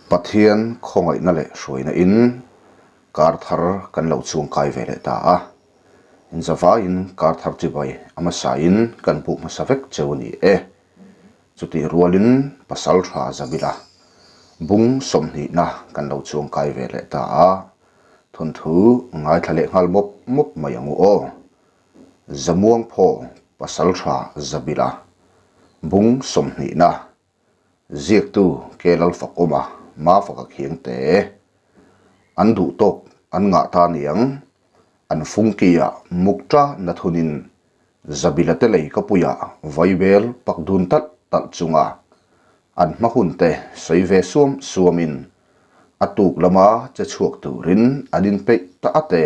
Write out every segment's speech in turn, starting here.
Pathian khawngaihna leh hruaina in kar thar kan lo chhungkai ve leh ta a. Inzavaiin kar thar chibai a hmasa in kan buk hmasa vek cheu a ni e. Chutih rualin Pasaltha Zabila bung sawmhnihna kan lo chhungkai ve leh ta a. Thawnthu ngaithla leh nghal mawp mawp mai ang u aw. Zamuangphaw Pasaltha Zabila bung sawmhnihna Ziaktu Ke Lalfakawma Mafaka Khiangte an duh tawk an ngah ta niang, an fungki-ah mukta na thunin Zabila te lei ka puiah vaibel pak dun talh talh chunga an hma hun te sawi ve suam suamin a tuk lama che chhuak turin an inpeih ta a te.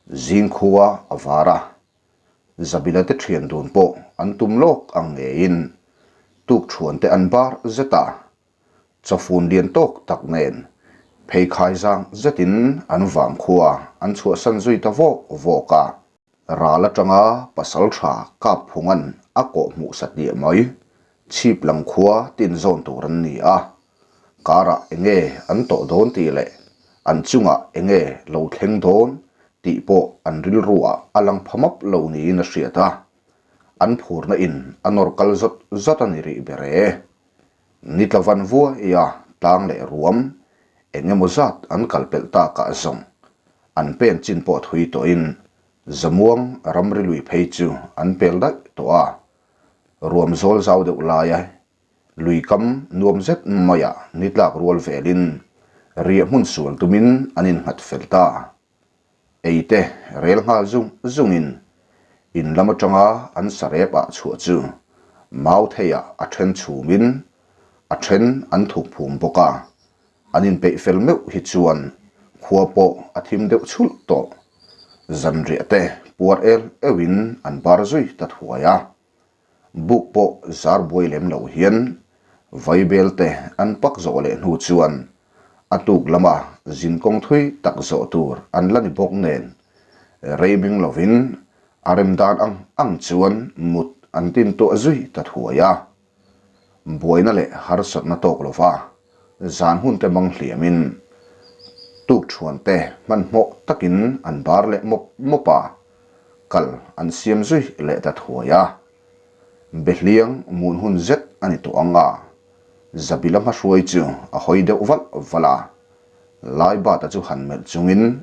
Zingkhua a var a. Zabila te thian dun pawh an tum lawk ang ngeiin tukṭhuan te an bar zet a, chawfun lian tawk tak nen pheikhai zang zetin an vangkhua an chhuahsan zui ta vawk vawk a. Ral atanga pasalṭha Kapphunga'n a kawh hmuh satliah mai, chhip lang khua tin zawn tur an ni a, Karah enge an tawh dawn tih leh an chungah enge lo thleng dawn tih pawh an rilruah a lang pha map lo niin a hriat a, an phurna in a nawr kal zawt zawt a ni rih ber e. Ni tla van vuaia tlang leh ruam eng emaw zat an kal pelh takah zawng an pen chin pawh thui tawhin Zamuang ramri lui phei chu an pel daih tawh a, ruam zawl zau deuh laia Lui kam nuam zet maiah ni tlak rual velin riah hmun sual tumin an innghat fel ta. Ei te rel nghal zung zungin in lam atanga an sarep ah chhuah chu mau theiah a then chhumin a then an thuk phum bawk a, an inpeih fel meuh hi chuan khua pawh a thim deuh chhulh tawh. Zanriah te puar el euhin an bar zui ta thuai a. Buk pawh zar buai lem lo hian vaibel te an pak zawh leh hnu chuan a tuk lama zinkawng thui tak zawh tur an la ni bawk nen rei meng lovin a rem dan ang ang chuan mut an tin tuah zui ta thuai a. Buaina leh harsatna tawk lova zan hun te mang hliamin tukṭhuan te hmanhmawh takin an bar leh mawp mawp a. Kal an siam zui leh ta thuai a, Behliang mun hun zet a ni tawh ang a, Zabila hmahruai chu a hawi deuh valh valh a, Laibata chu han melh chungin,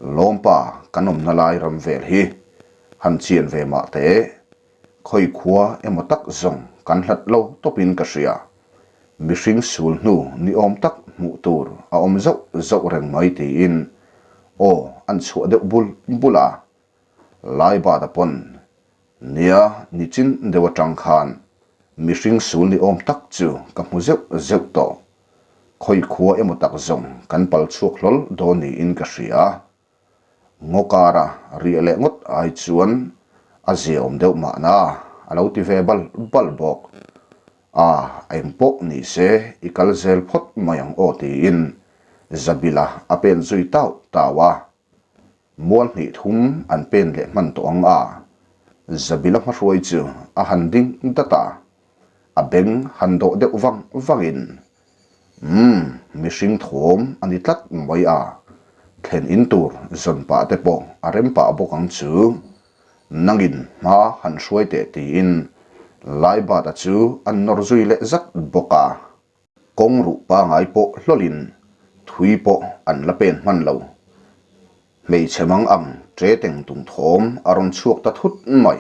Lawmpa kan awmna lai ram vel hi han chian ve mah teh, khawi khua emaw tak zawng kan hlat lo tawpin ka hria, mihring sul hnu ni awm tak hmuh tur a awm zauh zauh reng mai tiin aw an chhuah deuh bul bul a. Laibata pawn nia nichin deuh atang khan mihring sul ni awm tak chu ka hmu zeuh zeuh tawh. Khawi khua emaw tak zawng kan pal chhuak hlawl dawn niin ka hria. Ngaw kara riah leh ngawt ai chuan a ziaawm deuh mahna a lo ti ve bal bal bawk. A, eng pawh ni se i kal zel phawt mai ang aw tiin Zabila a pen zui tau tau a. Mual hnih thum an pen leh hman tawh ang a, Zabila hmahruai chu a han ding dat a, a beng han dawh deuh vang vangin Umm, mihring thawm a ni tlat mai a, thlen in tur zawn pah te pawh a rem pah bawk ang chu. Nangin hma han hruai teh tiin Laibata chu an nawr zui leh zat bawk a. Kawng ruh pangai pawh hlawlin thui pawh an la pen hman lo. Hmeichhe mang ang ṭe teng tung thawm a rawn chhuak ta thut mai.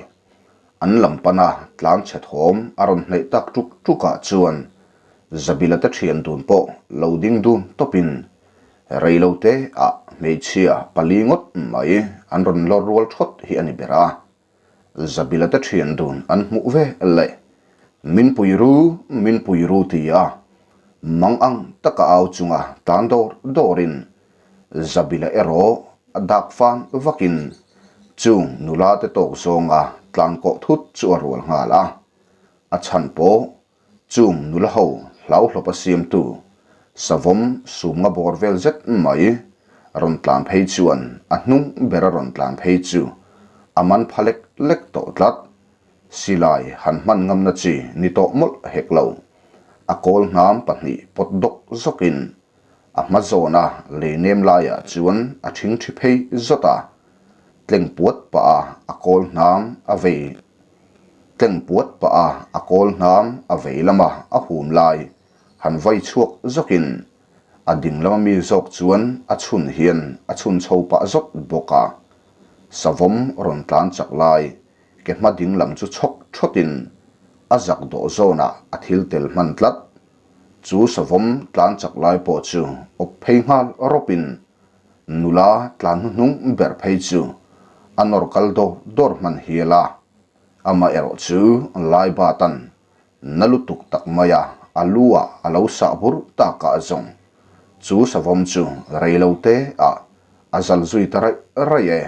An lam pana tlan chhe thawm a rawn hnaih tak ṭuk ṭukah chuan Zabila te ṭhian dun pawh lo ding dun tawpin rei lo te ah hmeichhia pali ngawt mai an rawn lawr rual ṭhawt hi a ni ber a. Zabila te ṭhian dun an hmuh ve leh min pui ru, min pui ru ti a mang ang taka au chunga tlan dawr dawrin Zabila erawh a dak fan vakin chung nula te tawk zawnga tlan kawh thut chu a rual nghal a. A chhan pawh chung nula ho hlauhlawp a siamtu savawm sumnga bawr vel zet mai rawn tlan phei chuan a hnung bera rawn tlan phei chu a man pha lek lek tawh tlat. Silai han hman ngamna chi ni tawh mawlh hek lo. A kawl hnam pahnih pawt dawk zawkin a hma zawna lei nem laiah chuan a ṭhingṭhi phei zawt a, tleng puat pah a a kawl hnam a vei tleng puat pah a a kawl hnam a vei lama a hum lai han vai chhuak zawkin a ding lama mi zawk chuan a chhun hian a chhun chho pah zawt bawk a, savawm rawn tlan chak lai ke hma ding lam chu chhawk thawtin a zak dawh zawnah a thil tel hman tlat. Chu savawm tlan chak lai pawh chu awp phei nghal rawpin nula tlan hnuhnung ber phei chu a nawr kal dawr dawr hman hial a. Amaherawh chu Laibatan na lutuk tak maia a lu ah a lo sah bur takah zawng chu savawm chu reilo te ah a zal zui ta raih raih e.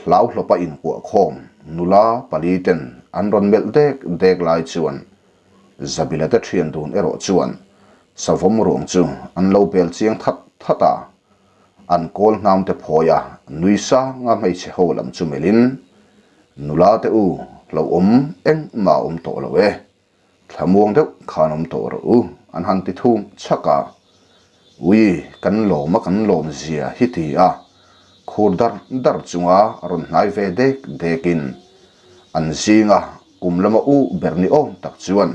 Hlauhlawpa inkuah khawm nula pali ten an rawn melh dek dek lai chuan Zabila te thian dun erawh chuan savawm ruang chu an lo bel chiang that that a, an kawl hnam te phawi a nui sanga hmeichhe ho lam chu melhin, Nula te u, hlauhawm engmah a awm tawh lo e. Thlamuang deuh khan awm tawh rawh u, an han ti thum chhak a. Ui, kan lawm a kan lawm zia hi ti a, khur dar dar chunga rawn hnai ve dek dekin an zinga kum lama u ber ni awm tak chuan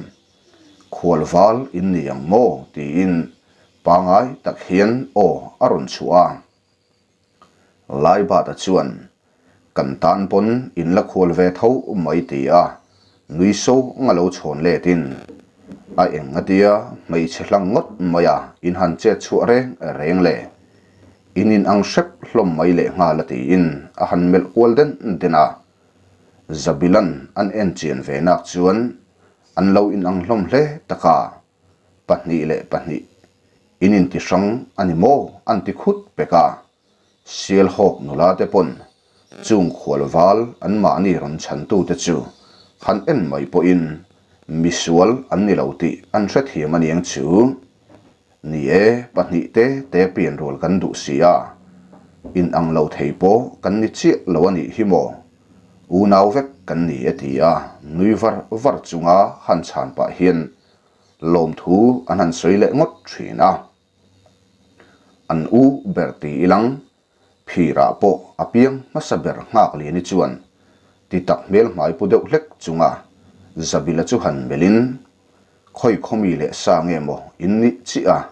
khual val in ni ang maw tiin pangai tak hian aw a rawn chhuah a. Laibata chuan, Kan tan pawn in la khual ve tho mai ti a, nui so nga lo chhawn letin, A eng a tia hmeichhe hlang ngawt mai a in han chet chhuah reng reng le, in in ang hrep hlawm mai leh nghal a tiin a han melh kual den den a. Zabilan an en chian ve nak chuan an lo in ang hlawm hle tak a. 2 le 2 in inti hrang a ni maw an ti khut pek a, Sialhawk nula te pawn chung khual val an mahni rawn chhantu te chu han en mai pawhin misual an ni lo tih an hrethiam a niang chu. Ni e, pahnih te te pian rual kan duh si a, in ang lo thei pawh kan ni chiah lo a nih hi maw? Unau vek kan ni e ti a, nui var var chunga han chhan pah hian lawmthu an han sawi leh ngawt thin a. An u ber ti ilang, phirah pawh a piang hmasa ber nghak liani chuan ti tak hmel hmai pu deuh hlek chunga Zabila chu han melhin, Khawi khawmi leh sa nge maw in nih chiah a,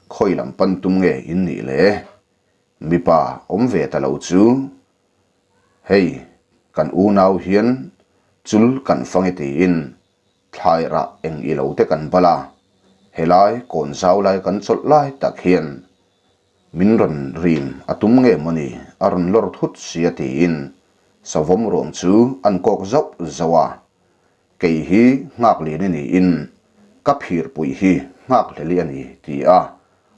khawi lam pan tum nge in nih le? Mipa awm ve ta lo chu hei kan unau hian chul kan fang e tiin Thlai rah eng i lo te kan bal a, helai kawn zau lai kan chawlh lai tak hian min rawn rim a tum nge mawni a rawn lawr thut sia tiin savawm ruang chu an kawk zauh zauh a, kei hi nghak lian i niin ka phir puih hi nghak hleli a ni ti a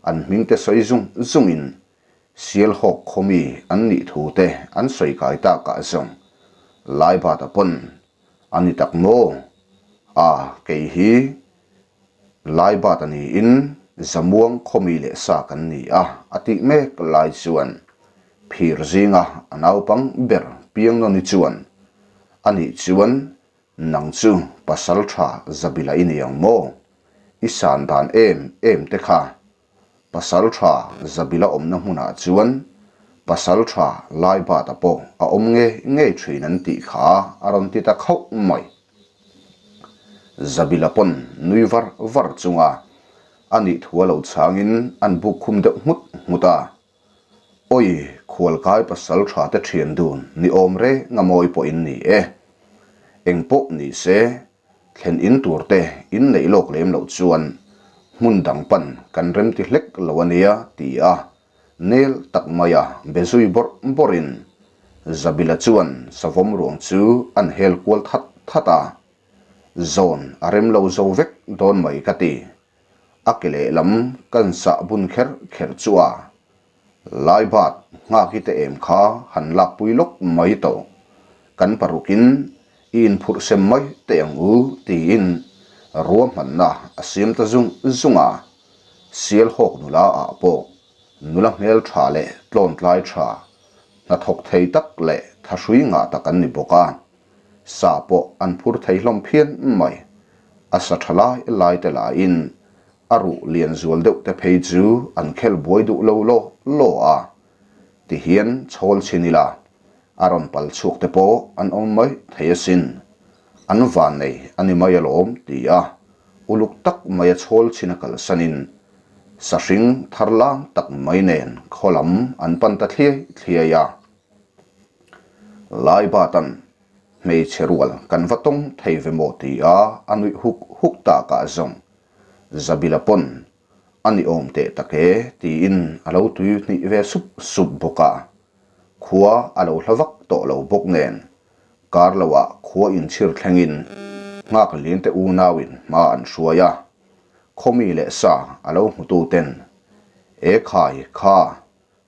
an hming te sawi zung zungin Sialhawk khawmi an nih thu te an sawi kai takah zawng Laibata pawn A ni tak maw? A, kei hi Laibat a niin Zamuang khawmi leh sa kan ni a, a tih mek lai chuan phir zinga a naupang ber Piangnawni chuan, A nih chuan nang chu pasal tha Zabila i ni ang maw? I san dan em em te kha Pasal tha Zabila awmna hmunah chuan Pasal tha Laibata pawh a awm nge ngei thin an tih kha a rawn ti ta khauh mai. Zabila pawn nui var var chunga a nih thu a lo chhangin an buk khum deuh nghut nghut a. Awi, khualkai pasal tha te thian dun ni awm reng a mawi pawh in ni e. Eng pawh ni se Thlen in tur te in neih lawk lem loh chuan hmun dang pan kan rem ti hlek lo a nia ti a nel tak mai a be zui bawrh bawrhin Zabila chuan savawm ruang chu an hel kual that that a, zawn a rem lo zo vek dawn mai ka ti. A ke lehlam kan sah bun kher kher chu a Laibat nghak hi te em kha han lakpui lawk mai tawh. Kan parukin i inphurh sem mai teh ang u tiin ruahmanna a siam ta zung zung a. Sialhawk nula ah pawh nula hmel tha leh tlawntlai tha, hnathawk thei tak leh thahrui ngah tak an ni bawk a. Sa pawh an phur thei hlawm phian mai. A sa tha lai lai te lahin a ruh lian zual deuh te phei chu an khel buai duh lo law law a. Tihian chhawl chhin ila, a rawn pal chhuak te pawh an awm mai thei asin. An vannei a ni mai alawm ti a, uluk tak mai a chhawl chhin a kalsanin sahring thar lang tak mai nen khaw lam an pan ta thliai thliai a. Laibatan hmeichhe rual kan va tawng thei ve maw ti a a nuih huk huk takah zawng Zabila pawn a ni awm teh tak e tiin a lo tui hnih ve sup sup bawk a. Khua a lo hla vak tawh lo bawk nen kar loah khua inchhir thlengin nghak liante unauin hma an hruai a, khawmi leh sa a lo hmutu ten E khai kha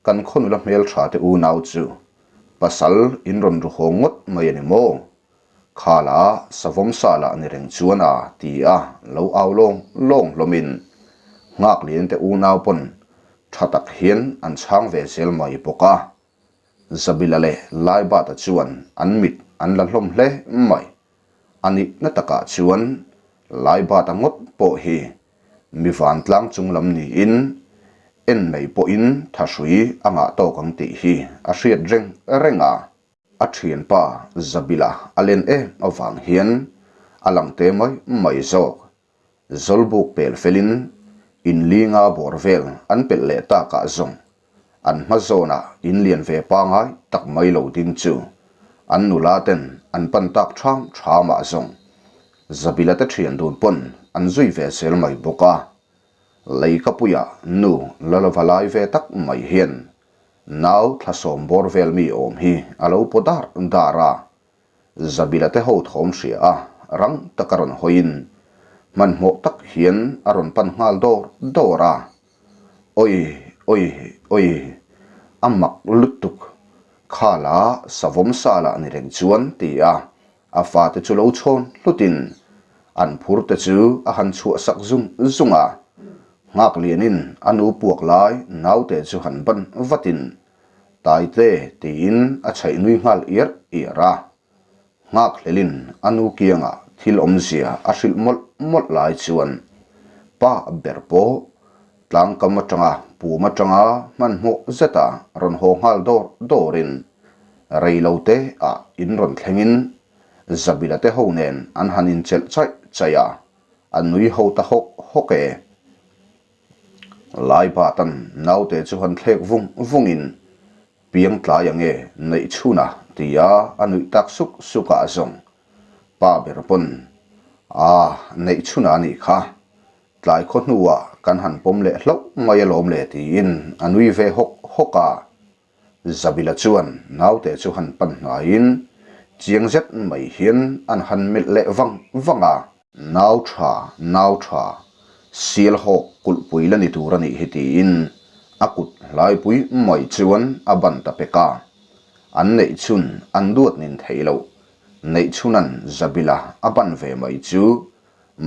kan khaw nula hmeltha te unau chu pasal in rawn ru haw ngawt mai a ni maw? Kha la savawm sa lah ni reng chuan a ti a lo au lawng lawng hlawmin nghak liante unau pawn tha tak hian an chhang ve zel mai bawk a. Zabila leh Laibata chuan an mit an la hlawm hle mai. A nihna takah chuan Laibata ngawt pawh hi mi vantlang chung lam niin en mai pawhin thahrui a ngah tawk ang tih hi a hriat reng reng a. A thianpa Zabila a len em avang hian a lang te mai mai zawk. Zawlbuk pel felin in linga bawr vel an pelh leh takah zawng an hma zawnah in lian ve pangai tak mai lo ding chu an nula ten an pan tak ṭham ṭhamah zawng Zabila te ṭhian dun pawn an zui ve zel mai bawk a. Leikapuia nu Lalova lai ve tak mai hian nau thlasawm bawr vel mi awm hi a lo paw dar dar a. Zabila te ho thawm hria a, rang taka rawn hawiin hmanhmawh tak hian a rawn pan nghal dawr dawr a. Oi, oi, oi, a mak lutuk, kha la savawm sa lah ni reng chuan ti a, a fate chu lo chhawn hlutin an phur te chu a han chhuah sak zung zung a. Nghak lianin a nu puak lai naute chu han ban vatin Taite tiin a chhaih nui nghal iar iar a. Nghakhlelin a nu kiangah thil awmzia a hrilh mawlh mawlh lai chuan pa ber pawh tlangkam atanga pum atanga hmanhmawh zeta rawn haw nghal dawr dawrin rei lo te ah in rawn thlengin Zabila te ho nen an han inchelh chaih chaih a, a nui ho ta hawk hawk e. Laibatan naute chu han thlek vung vungin piang tlai ange neih chhun a ti a, a nuih tak suk suk ah zawng pa ber pawn a neih chhun a nih kha tlai khaw hnuah kan han pawm leh hlauh mai alawm le tiin a nui ve hawk hawk a. Zabila chuan naute chu han pan hnaiin chiang zet mai hian an han melh leh vang vang a. Nau tha, nau tha, sial hawk kulhpui la ni tur a nih hi tiin a kut hlaipui mai chuan a ban ta pek a. An neih chhun an duat nin theih loh, neih chhunan Zabila a ban ve mai chu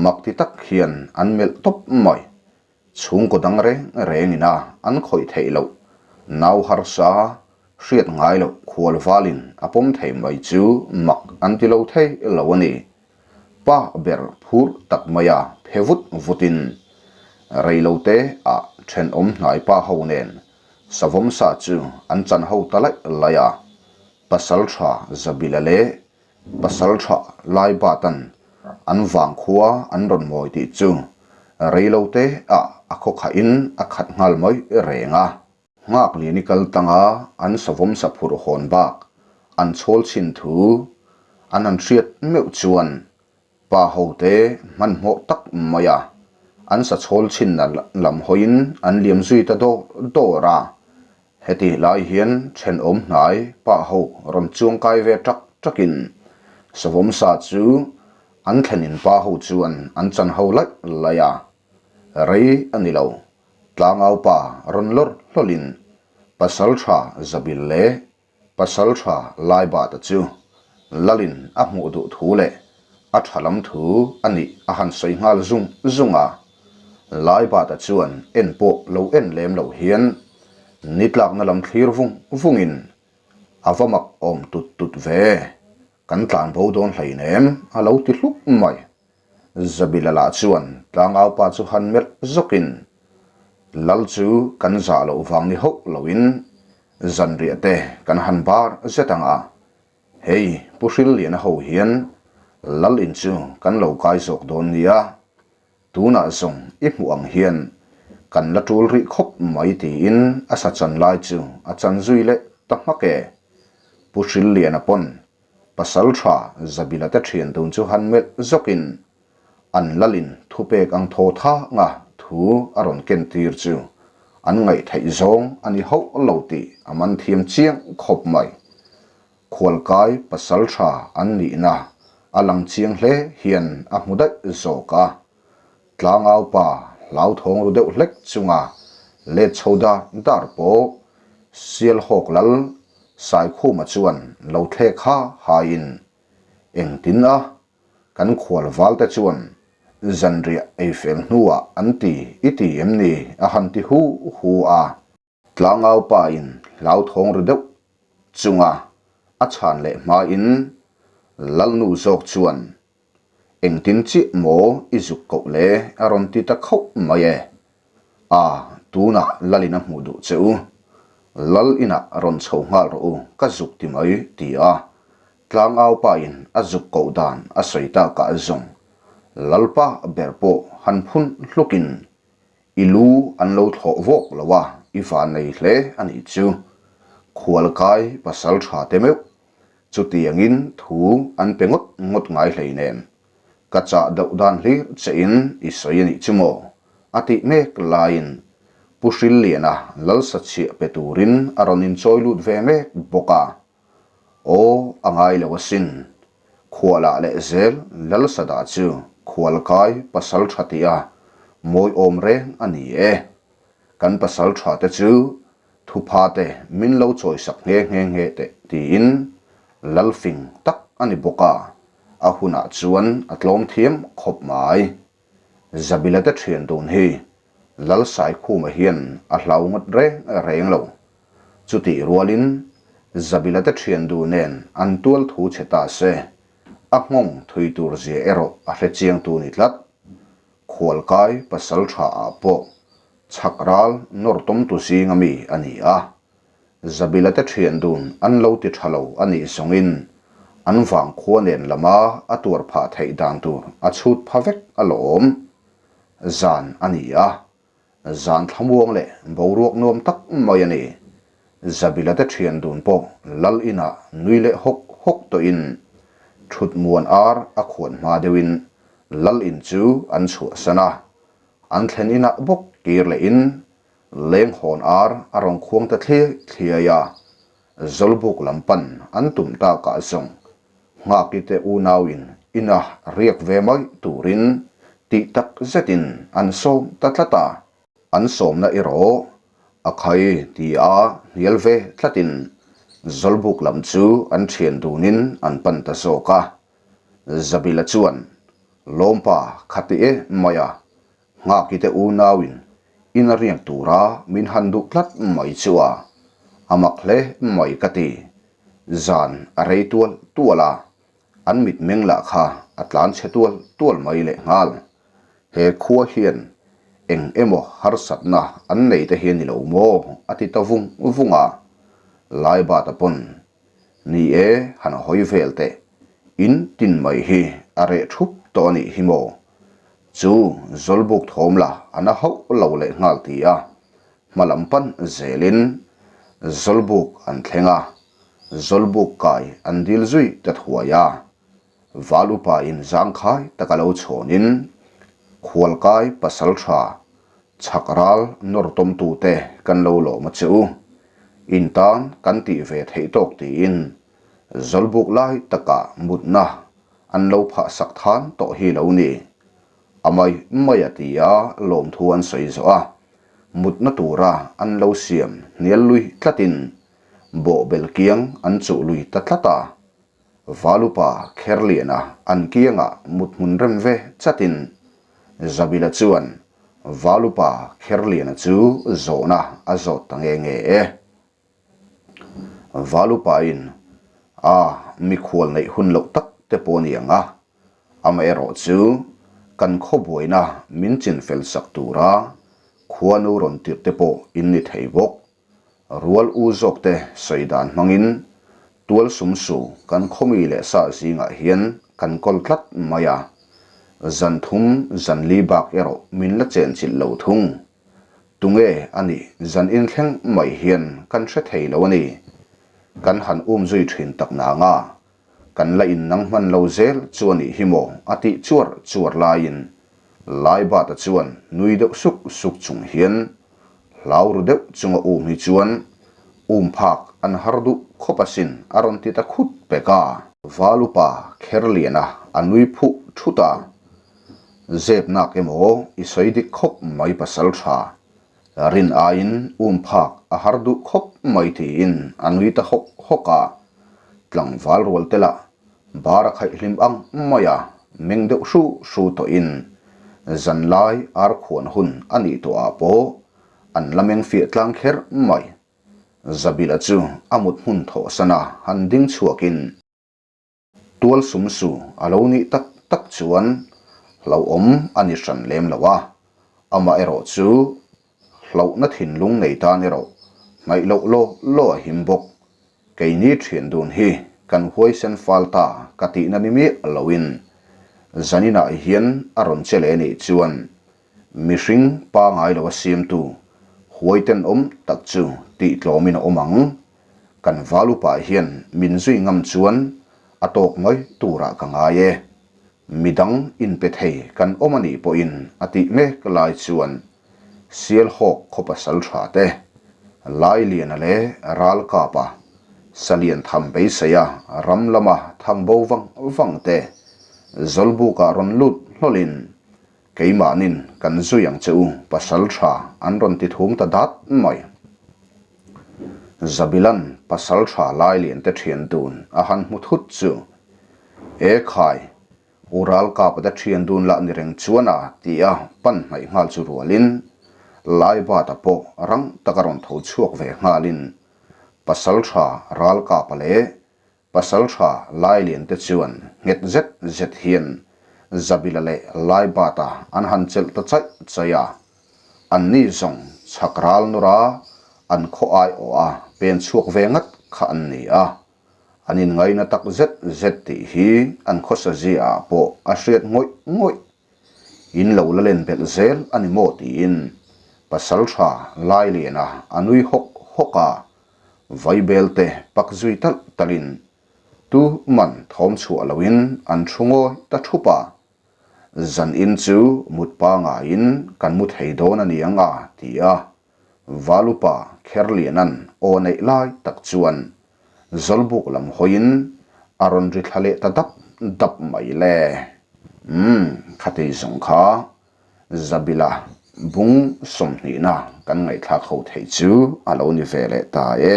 mak ti tak hian an melh tawp mai. Chhungkaw dang reng rengin a an khawih theih loh, nau harsa, hriat ngai loh khual valin a pawm thei mai chu mak an ti lo thei lo a ni. Pa ber phur tak maia phe vut vutin reilote ah thenawm hnai pa ho nen savawm sa chu an chan ho ta laih laih a, pasal tha Zabila leh Pasal tha lai batan an vang khua an rawn mawi tih chu reilote ah a khaw khahin a khat nghal mai reng a. Nghak lian i kal tanga an savawm sa phurh hawn bak an chhawl chhin thu an han hriat meuh chuan pa hote hmanhmawh tak maia an sa chhawl chhinna lam hawiin an liam zui ta dawr dawr a. Hetih lai hian thenawm hnai pa ho rawn chuang kai ve tak takin savawm sa chu an thlenin pa ho chuan an chan ho laih laih a. Rei a ni lo, tlangau pa rawn lawr hlawlhin Pasaltha Zabil leh Pasaltha Laibata chu Lalin a hmuh duh thu leh a tha lam thu a nih a han sawi nghal zung zung a. Laibata chuan en pawh lo en lem lo hian ni tlakna lam thlir vung vungin a va mak awm tut tut ve, kan tlan bo dawn hleinem a lo ti hluk mai. Zabila lah chuan tlangaupa chu han melh zawkin, Lal chu kan zah loh vang ni hauh loin zanriah te kan han bar zet ang a, hei Pu Hrilliana ho hian Lal in chu kan lo kai zawk dawn nia, Tunah zawng i hmuh ang hian kan la tul rih khawp mai tiin a sa chan lai chu a chan zui leh ta hmak e. Pu Hrilliana pawn pasal tha Zabila te thian dun chu han melh zawkin an lalin thupek ang thaw thanga thu a rawn ken tir chu an ngaihtheih zawng a ni hauh lo tih a man thiam chiang khawp mai. Khualkai pasal tha an nihna a lang chiang hle hian a hmu daih zawk a. Tlangau pa hlauthawng ru deuh hlek chunga let chho dar dar pawh Sialhawk lal Saikhuma chuan lo thlek ha haiin engtin a kan khual valte chuan zanriah ei fel hnuah an ti i ti em ni a han ti hu hu a. Tlangau pa in hlauthawng ru deuh chunga a chhan leh hmain Lalnu zawk chuan, Engtin chiah maw i zuk koh le? a rawn ti ta khauh mai e. A, tunah Lalin a hmuh duh che u. Lal inah rawn chho nghal rawh u, ka zuk ti mai, ti a. Tlangau pa in a zuk koh dan a sawi takah zawng Lalpa ber pawh han phun hlukin I lu an lo thlawh vawk lo a, i van nei hle a nih chu. Khualkai pasal tha te meuh. Chutiangin thu an pe ngawt ngawt ngai hlei nen. Ka chah deuh dan hlir che in i sawi a nih chu maw? A tih mek laiin Pu Hrilliana Lalsachhiah pe turin a rawn inchawi lut ve mek bawk a. Aw, a ngai lo asin. Khualah leh zel Lalsada chu khualkai pasal tha tih a mawiawm reng a ni e. Kan pasal tha te chu thupha te min lo chawisak nghe nghe nghe teh tiin Lalfing tak a ni bawk a, a hunah chuan a tlawm thiam khawp mai. Zabila te thian dun hi Lalsaikhuma hian a hlau ngawt reng reng lo. Chutih rualin Zabila te thian duh nen an tual thu chhe ta se, a nghawng thui tur zia erawh a hre chiang tu ni tlat. Khualkai pasal tha ah pawh chhak ral nawr tawm tu zinga mi a ni a. Zabila te thian dun an lo ti tha lo a nih zawngin an vangkhua nen lama a tuar phah theih dan tur a chhut pha vek alawm. Zan a ni a. Zan thlamuang leh boruak nuam tak mai a ni. Zabila te thian dun pawh lal inah nui leh hawk hawk tawhin thut muan ar a khuan hma deuhin lal in chu an chhuahsan a. An thlen inah bawk kir lehin leng hawn ar a rawn khuang ta thliai thliai a. Zawlbuk lam pan an tum takah zawng Nghaki te unauin ina riak ve mai turin tih tak zetin an sawm ta tlat a. An sawmna erawh a khai ti a hnial ve tlatin Zawlbuk lam chu an thian dunin an pan ta zawk a. Zabila chuan Lawmpa khati e mai a, Nghaki te unauin ina riak tura min han duh tlat mai chu a, a mak hle mai ka ti. Zan a rei tual tual a, an mitmeng lah kha a tlan chhe tual tual mai lehnghal. He khua hian eng emaw harsatna an nei te hi a ni lo maw? a ti ta vung vung a. Laibata pawn, Ni e, han hawi vel teh, in tin mai hi a reh thup tawh a nih hi maw? Chu Zawlbuk thawm la a na hauh lo lehnghal ti a, Hma lam pan zelin Zawlbuk an thleng a, Zawlbuk kai an dil zui ta thuai a. Val upa in zangkhai taka lo chhawnin Khualkai pasal tha chhak ral nawr tawmtute kan lo lawm a che u. In tan kan tih ve theih tawk tiin Zawlbuk lai takah mutna an lo phah sak than tawh hi lo ni. A mai mai a ti a lawmthu an sawi zawh a. Mutna tura an lo siam hnial lui tlatin bawhbel kiang an chuh lui ta tlat a. Valupa Kherliana an kiangah mut hmun rem ve chatin Zabila chuan Valupa Kherliana chu zawhna a zawt ta nge nge e. Valupain a mikhual neih hun loh tak te pawh a ni ang a, amaherawh chu Kan khaw buaina min chinfel sak tura khuanu rawn tirh te pawh in ni thei bawk. Rual u zawk te sawi dan hmangin tual sum su kan khaw mi leh sa zingah hian kan kawl tlat mai a. Zan thum zan li bak erawh min la chenchilh lo thung. Tunge a nih zan inthleng mai hian kan hre thei lo a ni. Kan han umzui thin tak nanga Kan la innang hman lo zel chu a nih hi maw? a tih chuar chuar laiin Laibata chuan nui deuh suk suk chung hian hlau ru deuh chunga um hi chuan um phak an har duh khawp asin a rawn ti ta khut pek a. Valupa Kherliana a nui phuh thut a, Zep nak emaw i sawi dik khawp mai pasal tha, rin aiin um phak a har duh khawp mai tiin a nui ta hawk hawk a. Tlangval rual te lah bar a khaih hlim ang mai a, meng deuh hru hru tawhin zanlai ar khuan hun a nih tawh ah pawh an la meng fiah tlang kher mai. Zabila chu a mut hmun thawh san a han ding chhuakin tual sum su a lo nih tak tak chuan hlauhawm a ni hran lem lo a, amaherawh chu hlauhna thinlung nei tan erawh hnaih loh law law a him bawk. Keini thian dun hi kan huaisen fal ta ka tihna ni miah loin zaninah hian a rawn che leh nih chuan mihring pangai lo a siamtu huaiten awm tak chu tih tlawmin a awm ang. Kan valupa hian min zui ngam chuan a tawk mai turah ka ngai e. Midang inpe thei kan awm a nih pawhin a tih mek lai chuan Sialhawk khaw pasal tha te, Lailiana leh Ralkapa, Salian tham beiseia ram lama thang bo vang vang te, Zawlbukah rawn lut hlawlhin keimahnin kan zui ang che u pasal tha an rawn ti thum ta dat mai. Zabilan pasal tha Lailian te thian dun a han hmu thut chu, E khai, U Ralkapa te thian dun lah ni reng chuan a ti a, pan hnaih nghal chu rualin Laibata pawh rang taka rawn tho chhuak ve nghalin Pasaltha Ralkapa leh Pasaltha Lailian te chuan nghet zet zet hian Zabila leh Laibata an han chelh ta chaih chaih a, anni zawng chhak ral nawra an khaw aiawh a pen chhuak ve ngat kha an ni a. An inngaina tak zet zet tih hi an khawsa zia ah pawh a hriat ngawih ngawih. In lo la len belh zel a ni maw tiin Pasaltha Lailiana a nui hawk hawk a, Vaibel te pak zui talh talhin tu man thawm chhuah loin an thu ngawi ta thup a. Zan in chu mut pangaiin kan mu thei dawn a ni ang a ti a. Valupa Kherliana'n aw neih lai tak chuan Zawlbuk lam hawiin a rawn ri thla leh ta dap dap mai le. Umm, khati zawng kha Zabila bung sawmhnihna kan ngaihthlak ho theih chu a lo ni ve leh ta e.